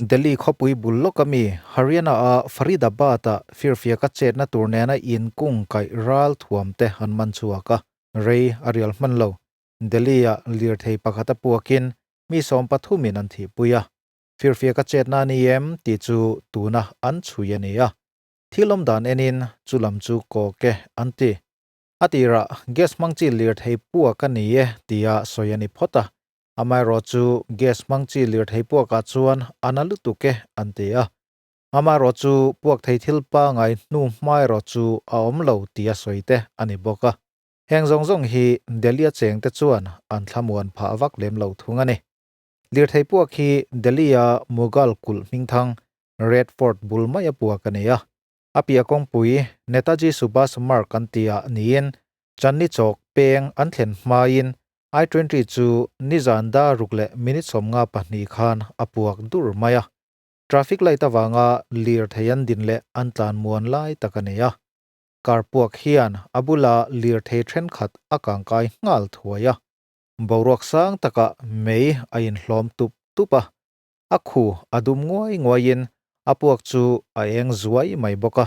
Delhi khawpui bul lawka mi Haryana-a Faridabad-ah firfiaka chetna tur nena inkung kaih ral thuam te an man chhuak a, rei a rial hman lo. Delhi-ah lirthei pakhat a puakin mi sawmpathumin an thihpui a, firfiaka chetna a ni em tih chu tuna an chhui a ni a. Thil awm dan enin chu lam chu kawk e an ti. A tirah gas hmang chi lirthei puak a ni e tia sawi a ni phawt a, amaherawh chu gas hmang chi lirthei puakah chuan a na lutuk e an ti a. Amaherawh chu puak thei thil pangai hnu hmaerawh chu a awm lo tia sawi te a ni bawk a. Heng zawng zawng hi Delhi-a chengte chuan an thlamuan phah vak lem lo thung a ni. Lirthei puak hi Delhi-a Mughal kulh hmingthang Red Fort bul maia puak a ni a. A piah kawngpui Netaji Subhas Marg an tihah niin Chandni Chowk peng an thlen hmain I-twenty chu nizan dar ruk leh minute 52 khan a puak dur mai a. Traffic light avanga lirthei an din leh an tlan muan lai tak a ni a. Car puak hian a bula lirthei thenkhat a kangkai nghal thuai a. Boruak sang takah mei a inhlawm tup tup a. A khu a dum nguai nguaiin a puak chu a eng zuai mai bawk a.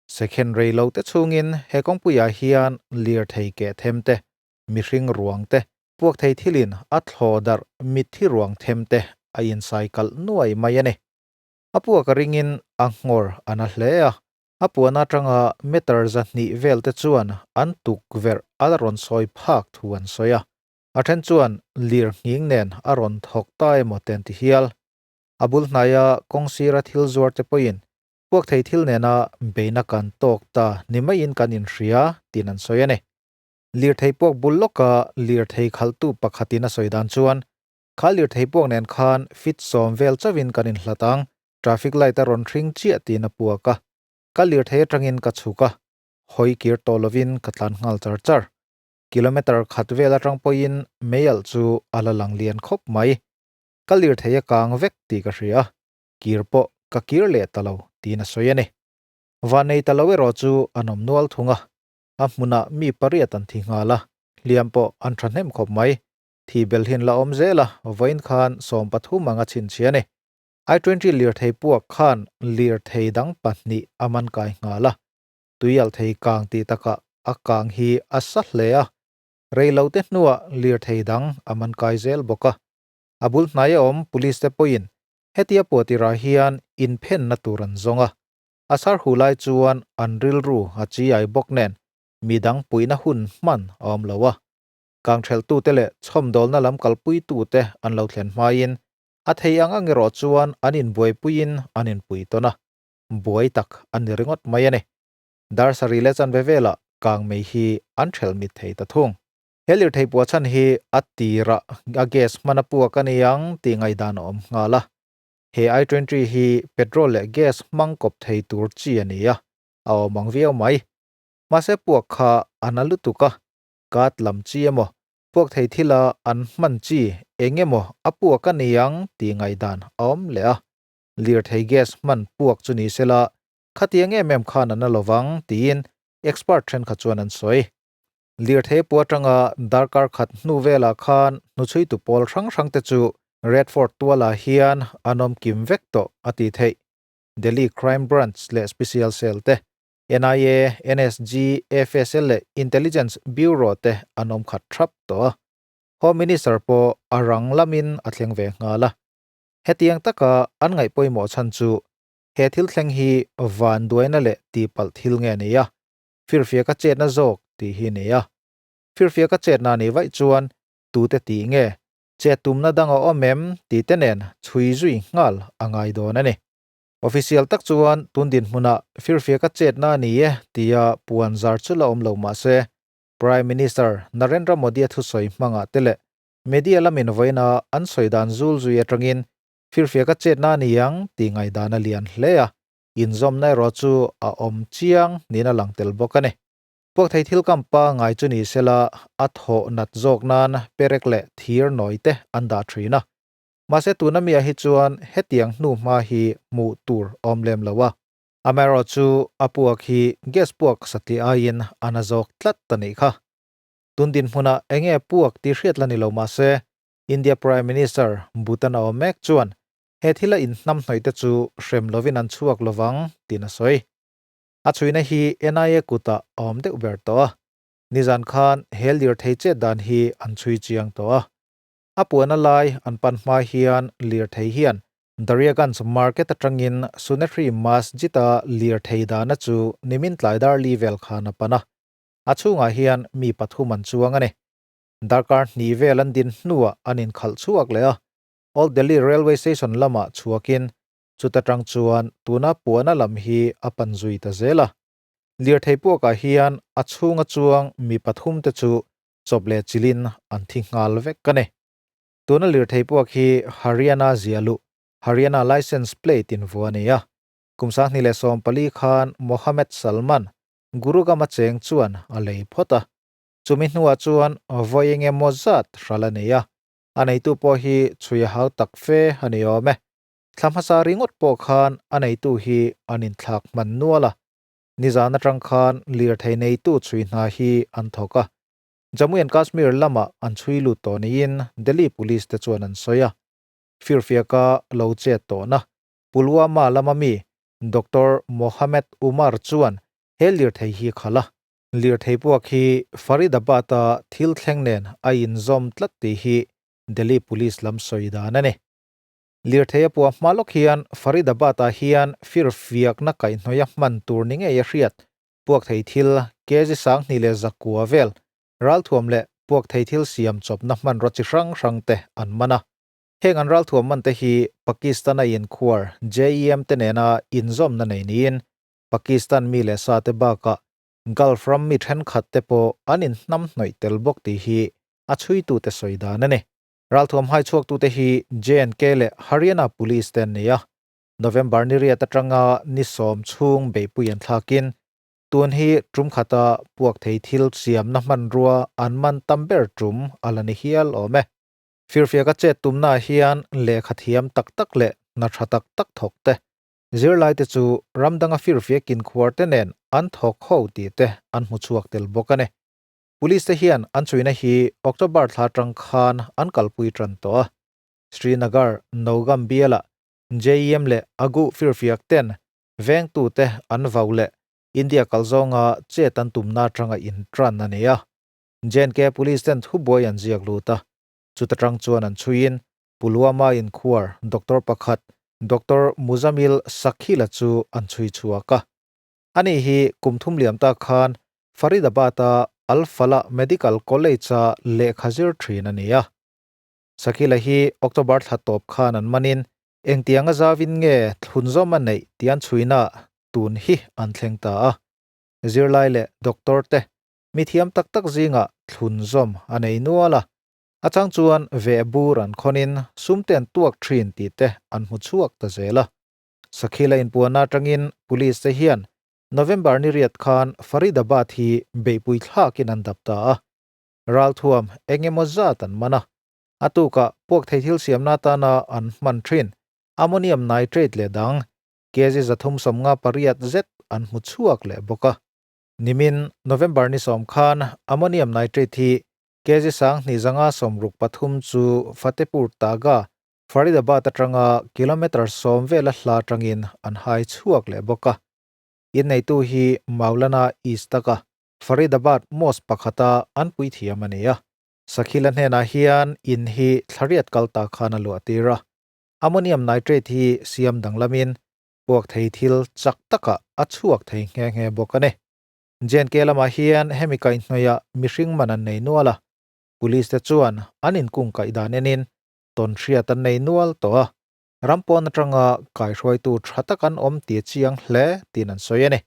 Second rei lo te chhungin he kawngpuiah hian lirthei keh them te, mihring ruang te, puak thei thilin a thlaw darh mitthi ruang them te a insai kalh nuai mai a ni. A puak a ringin a nghawr a na hle a, a puan atanga meter 200 vel te chuan an tukverh a rawn sawi phak thu an sawi a. A then chuan lir nghing nen a rawn thawk ta emaw te an ti hial. A bul hnaia kawng sira thil zuar te pawhin puak thei thil nena beina kan tawk ta ni maiin kan inhria tiin an sawi a ni. Lirthei puak bul lawka lirthei khalhtu pakhatin a sawi dan chuan, Kha lirthei puak nen khan fit 10 vel chauhin kan inhlat ang, traffic light a rawn hring chiah tiin a puak a. Ka lirthei atangin ka chhuk a, hawi kir tawh lovin ka tlan nghal char char. Kilometre khat vel atang pawhin meialh chu a la lang lian khawp mai. Ka lirthei a kang vek tih ka hria a, kir pawh ka kir leh ta lo tiin a sawi a ni. Vannei ta lo erawh chu an awm nual thung a, a hmunah mi pariat an thi nghal a, hliam pawh an tha hnem khawp mai. Thi bel hian la awm zel a, vawiin khan 13 anga chhinchhiah a ni. I-twenty lirthei puak khan lirthei dang pahnih a man kai nghal a, tuialh thei kang tih takah a kang hi a sa hle a, reilote hnuah lirthei dang a man kai zel bawk a. A bul hnaia awm police te pawhin hetia puahtirah hian inphenna tur an zawng a, a sar hu lai chuan an rilru a chiai bawk nen midang puihna hun hman a awm lo a. Kangthelhtute leh chhawmdawlna lam kalpuitute an lo thlen hmain a thei ang ang erawh chuan an inbuaipuiin an inpui tawn a. Buai tak an ni ringawt mai a ni. Dar sarih leh chanve velah kang mei hi an thelh mit thei ta thung. He lirthei puah chhan hi a tirah a gas hman a puak a ni ang tih ngaihdan a awm nghal a. He I-twenty hi petrol leh gas hmang kawp thei tur chi a ni a, a awm ang viau mai. Mahse puak kha a na lutuk a, kat lam chi emaw, puak thei thila an hman chi eng emaw a puak a ni ang tih ngaihdan a awm leh a. Lirthei gas hman puak chu ni sela, khatiang em em khan a na lovang tiin expert thenkhat chuan an sawi. Lirthei pu atanga darkar khat hnu velah khan hnuchhuitu pawl hrang hrang te chu Red Fort tualah hian an awm kim vek tawh a tih theih. Delhi Crime Branch leh Special Cell te, NIA, NSG, FSL leh Intelligence Bureau te an awm khat thap tawh a. Home Minister pawh a rang lamin a thleng ve nghal a. Hetiang taka an ngaih pawimawh chhan chu he thil thleng hi vanduaina leh tihpalh thil nge a ni a, firfiak a chetna zawk tih hi a ni a. Firfiak a chetna a nih vaih chuan tute tih nge, chet tumna dang a awm em tih te nen chhui zui nghal a ngai dawn a ni. Official tak chuan tun dinhmunah firfiak a chetna a ni e tia puan zar chu la awm lo mah se, Prime Minister Narendra Modi-a thusawi hmangah te leh Media lamin vawiina an sawi dan zul zui atangin firfiak a chetna a ni ang tih ngaihdan a lian hle a, inzawmna erawh chu a awm chiang niin a lang tel bawk a ni. Puak thei thil kam pangai chu ni sela a thawh nat zawk nan perek leh thir nawi te an dah thin a. Mahse tuna miah hi chuan hetiang hnu hma hi hmuh tur awm lem lo a. Amaherawh chu a puak hi gas puak satliah aiin a na zawk tlat a nih kha. Tun dinhmunah enge puak tih hriat la ni lo mahse, India Prime Minister Bhutan a awm mek chuan He thila inhnamhnawih te chu hrem lovin an chhuak lovang, tiin a sawi. A chhuina hi NIA kutah a awm deuh ber tawh a. Nizan khan he lirthei chet dan hi an chhui chiang tawh a. A puahna lai an pan hma hian lirthei hian Daryaganj market atangin Sunehri Masjid-a lirthei dahna chu nimin tlai dar li vel khan a pan a. A chhungah hian mi pathum an chuang a ni. Darkar hnih vel an din hnuah an inkhalh chhuak leh a, Old Delhi Railway Station lamah chhuakin chuta tang chuan tuna puahna lam hi a pan zui ta zel a. Lirthei puakah hian a chhunga chuang mi pathum te chu chawp leh chilin an thi nghal vek a ni. Tuna lirthei puak hi Haryana ziahluh, Haryana License Plate in vu a ni a. Kum 2014 khan Mohammed Salman, Gurugama cheng chuan a lei phawt a. Chumi hnuah chuan vawi eng emaw zat hral a nei a, a neitu pawh hi chhui a hau tak fe a ni awm e. Thla hmasa ringawt pawh khan a neitu hi an inthlak hman nual a. Nizan atang khan lirthei neitu chhui hna hi an thawk a. Jammu and Kashmir lamah an chhui lut tawh niin Delhi Police te chuan an sawi a. Firfiaka lo chet tawhna Pulwama lama mi Doctor Mohammed Umar chuan he lirthei hi khalh a. Lirthei puak hi Faridabad-a thil thleng nen a inzawm tlat tih hi Delhi Police lam sawi dan a ni. Lirthei a puah hma lawk hian Faridabad-ah hian firfiakna kaihhnawih a hman tur ni ngei a hriat. Puak thei thil kg 29 vel ralthuam leh puak thei thil siam chawpna hmanraw chi hrang hrang te an man a. Heng an ralthuam man te hi Pakistan-a inkhuar JEM te nena inzawmna nei niin Pakistan mi leh sa te bakah Gulf ram mi thenkhat te pawh an inhnamhnawih tel bawk tih hi a chhuitute sawi dan a ni. Ralthuam hai chhuaktute hi J&K leh Haryana Police te an ni a, November ni riat atanga ni sawm chhung beihpui an thlakin tun hi tum khata puak thei thil siamna hmanrua an man tam ber tum a la ni hial awm e. Firfiaka chet tumnaah hian lehkha thiam tak tak leh hna tha tak tak thawk te Zirlaite chu ramdanga firfiak inkhuar te nen an thawk ho tih te an hmu chhuak tel bawk a ni. Police te hian an chhuina hi October thla atang khan an kalpui tan tawh a. Srinagar, Nowgam bialah JEM leh Agu firfiak ten vengtute an vau leh India kal zawnga chet an tumna atanga intran a ni a. JNK Police ten thubuai an ziak lut a, chuta tang chuan an chhuiin Pulwama inkhuar doctor pakhat Doctor Muzamil Sakhila chu an chhui chhuak a. Ani hi kum thum liam ta khan Faridabad-a Al Falah Medical College-a lehkha zir thin a ni a. Sakhila hi October thla tawp khan an manin engtianga zavin nge thlunzawm a neih tih an chhuina tun hi an thleng ta a. Zirlai leh doctor te mithiam tak tak zingah thlunzawm a nei nual a. A chang chuan veh bur an khawnin sum te an tuak thin tih te an hmu chhuak ta zel a. Sakhila inpuanna atangin Police te hian November ni riat khan Faridabad hi beihpui thlakin an dap ta a. Ralthuam eng emaw zat an man a. A tukah puak thei thil siamna atana an hman thin ammonium nitrate leh dang kg 358 zet an hmu chhuak leh bawk a. Nimin November ni sawm khan ammonium nitrate hi kg 2563 chu Fatehpur Taga, Faridabad atanga kilometre sawm vela hla atangin an hai chhuak leh bawk a. Inneitu hi Maulana Istaka, Faridabad Mosque pakhata an puithiam a ni a. Sakhila hnenah hian in hi thlariat kal ta khan a luah tir a. Ammonium nitrate hi siam danglamin puak thei thil chak takah a chhuak thei nghe nghe bawk a ni. JNK lamah hian hemi kaihhnawihah mihring man an nei nual a, Police te chuan an inkung kaih dan enin tawn hriat an nei nual tawh a, ram pawn atanga kaihruaitu tha tak an awm tih a chiang hle tiin an sawi a ni.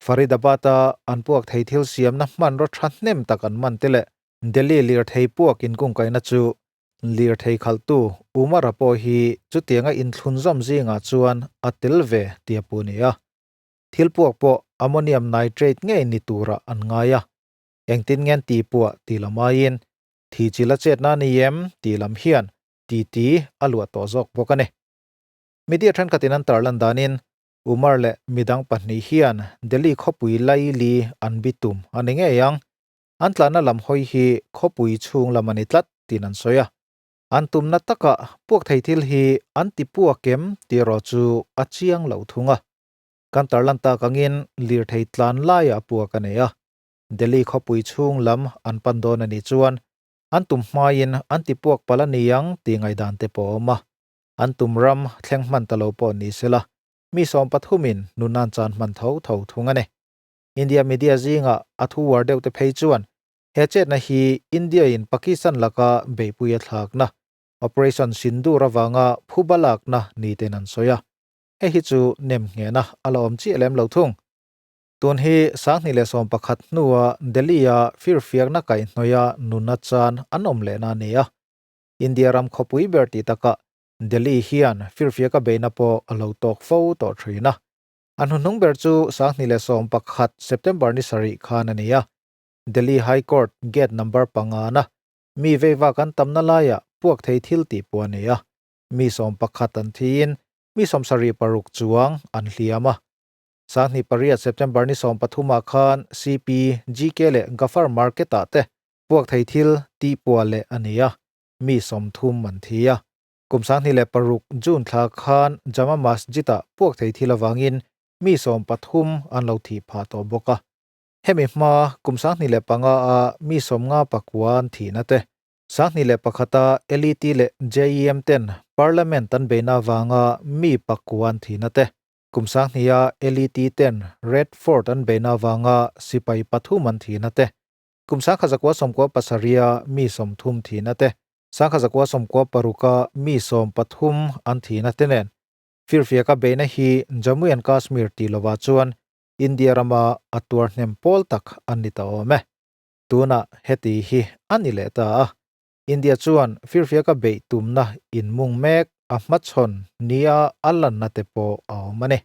Faridabad-a an puak thei thil siamna hmanraw thahnem tak an man te leh Delhi lirthei puak inkung kaihna chu lirthei khalhtu Umar-a pawh hi chutianga inthlunzawm zingah chuan a tel ve tih a pu a ni a. Thil puak pawh ammonium nitrate ngei ni turah an ngai a, engtin ngen ti puah tih lam aiin thi chil a chetna a ni em tih lam hian titi a luah tawh zawk bawk a ni. Media thenkhatin an tarlan danin Umar leh midang pahnih hian Delhi khawpui laili an bitum a ni ngei ang, an tlanna lam hawi hi khawpui chhung lam a ni tlat tiin an sawi a. An tumna takah puak thei thil hi an ti puak em tih erawh chu a chiang lo thung a. Kan tarlan tak angin lirthei tlan laiah puak a nei a. Delhi khawpui chhung lam an pan dawn a nih chuan an tum hmain an ti puak palh a ni ang tih ngaihdan te pawh a awm a. An tum ram thleng hman ta lo pawh ni sela mi sawmpathumin nun an chan hman tho tho thung a ni. India media zingah a thu uar deuh te phei chuan he chetna hi India in Pakistan laka beihpui a thlakna, Operation Sindoor avanga phuba lakna ni ten an sawi a. Hei hi chu nem nghehna a la awm chiah lem lo thung. Tun hi 2011 hnua Delhi-a firfiakna kaihhnawia nuna chan an awm lehna a ni a. India ram khawpui ber tih takah Delhi hian firfiaka beihna pawh a lo tawk fo tawh thin a. A hnuhnung ber chu 2011 September ni sarih khan a ni a. Delhi High Court gate number pangana mi veivak an tamna laiah puak thei thil tih pawh a nei a, mi 11 an thiin mi 76 chuang an hliam a. 2008 September ni 13 ah khan CP, GK leh Gafar Market ah te puak thei thil tih puah leh a ni a, mi 30 an thi a. Kum 2006 June thla khan Jama Masjid ah puak thei thil avangin mi 13 an lo thih phah tawh bawk a. Hemi hma kum 2005 a mi 59 an thihna te, 2001 a LET leh JEM ten Parliament an beihna avanga mi pakua an thihna te, kum 2000 a LET ten Red Fort an beihna avanga sipai pathum an thihna te, kum 1997 a mi 30 thihna te, 1996 a mi 13 an thihna te nen firfiaka beihna hi Jammu and Kashmir tih lovah chuan India rama a tuar hnem pawl tak an ni ta awm e. Tunah heti hi a ni leh ta a. India chuan firfiaka beih tumna inmung mek a hmachhawn nia a lanna te pawh a awm a ni.